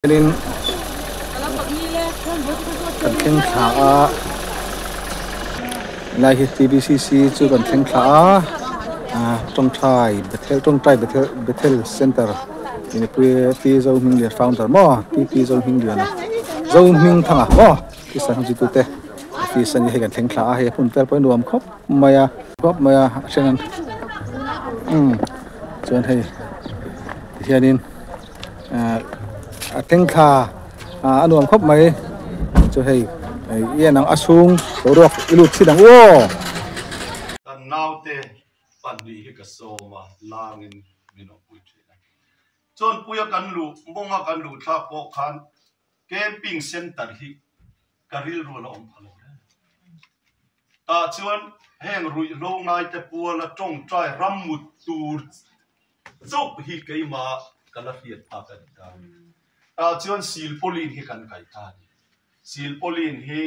Hianin kan thleng thla a helai hi tbcc chu kan thleng thla a ah tawngtai bethel tawngtai bethel bethel center mipui pi Zohminglian founder maw pi pi Zohmingliana Zohmingthanga maw Christian ho zirtirtu te office a ni hei kan thleng thla a hei a hmun vel pawh hi nuam khawp mai a khawp mai a a then an umm chuan hei tihianin. A thleng thla a nuam khawp mai chu hei i en ang a chhung boruak i lut thin ang u aw. Kan naute pahnih hi ka sawm a, langin min awmpui thin a. Chawnpuia kan luh, mawnga kan luh thlak pawh khan camping centre hi ka rilru a la awm pha lo reng. Tah chuan heng ruihhlo ngaite puala tawngtai rammut tur Chauh hi keimah ka la hriat phak a ni ta. Tah chuan silpauline hi kan kai ta a ni. Silpauline hi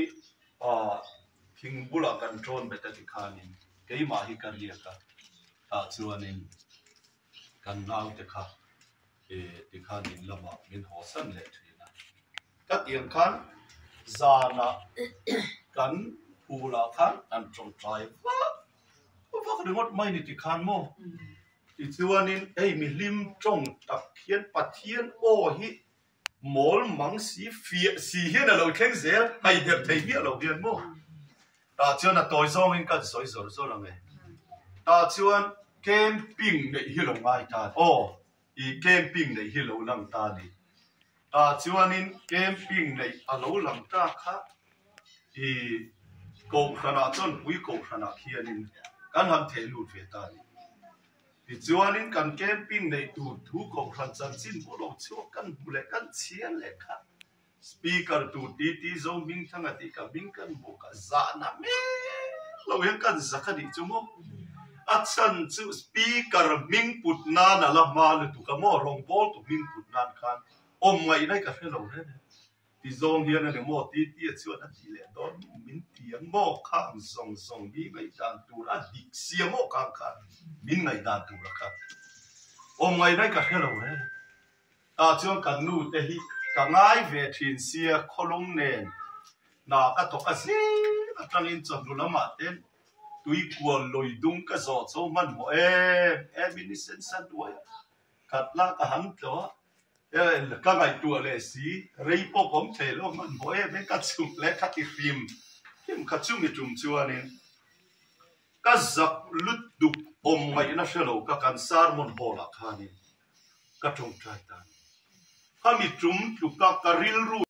thing bulah kan tawn bet a ti khanin keimah hi ka riak a, tah chuanin kan naute kha tikhan in lamah min haw san leh thin a. Ka tiang khan zanah kan phulah khan kan tawngtai vak vak ringawt mai ni tikhan maw. Tichuanin hei mihlim tawng tak hian Pathian aw hi mawl mang si fiah si hian a lo thleng zel, haider thei miah lo hian maw? Tah chuan a tawi zawngin kan sawi zawr zawr ang e. Tah chuan camping neih hi lo ngai ta aw, i camping neih hi lo lang ta a ni. Tah chuanin camping neih a lo lang ta kha i Kohhranah chuan pui Kohhranah khianin kan han theh lut ve ta a ni. Tichuanin kan camping neih tur thu Kohhran chanchin pawh lo chhuak kan hmu leh kan chhiar leh kha Speaker tur titi zo hming thanga tih ka hming kan hmuh kha zahna hmel lo hian kan zak a nih chu maw? A chhan chu Speaker hming put nan a la hma lutuk a maw? Rawngbawltu hming put nan khan awm ngaihna hi ka hre lo reng e. Ti zawng hian a ni maw? Titi a chuan a ti leh dawn min ti ang maw? Khang zawng zawng hi ngaihdan tur a dik sia maw khang khan min ngaihdan tur a kha awm ngaihna hi ka hre lo reng e. Tah chuan kan nu te hi ka ngai ve thin sia khawlum nen hna ka thawk a zing atangin chawhnu lamah ten tui kual lui dung ka zawh cho hmanhmawh em em in i sensa hnuai a khat la ka han tlawh a ka ngaihtuah leh si rei pawh ka awm thei lo hmanhmawh em em ka chhuk leh kha ti hrim hrim kha chumi tum chuanin ka zak lutuk awm ngaihna hre lo ka kan sermon hall ah khanin Ka tawngtai ta a ni. Khami tum tluka ka rilru.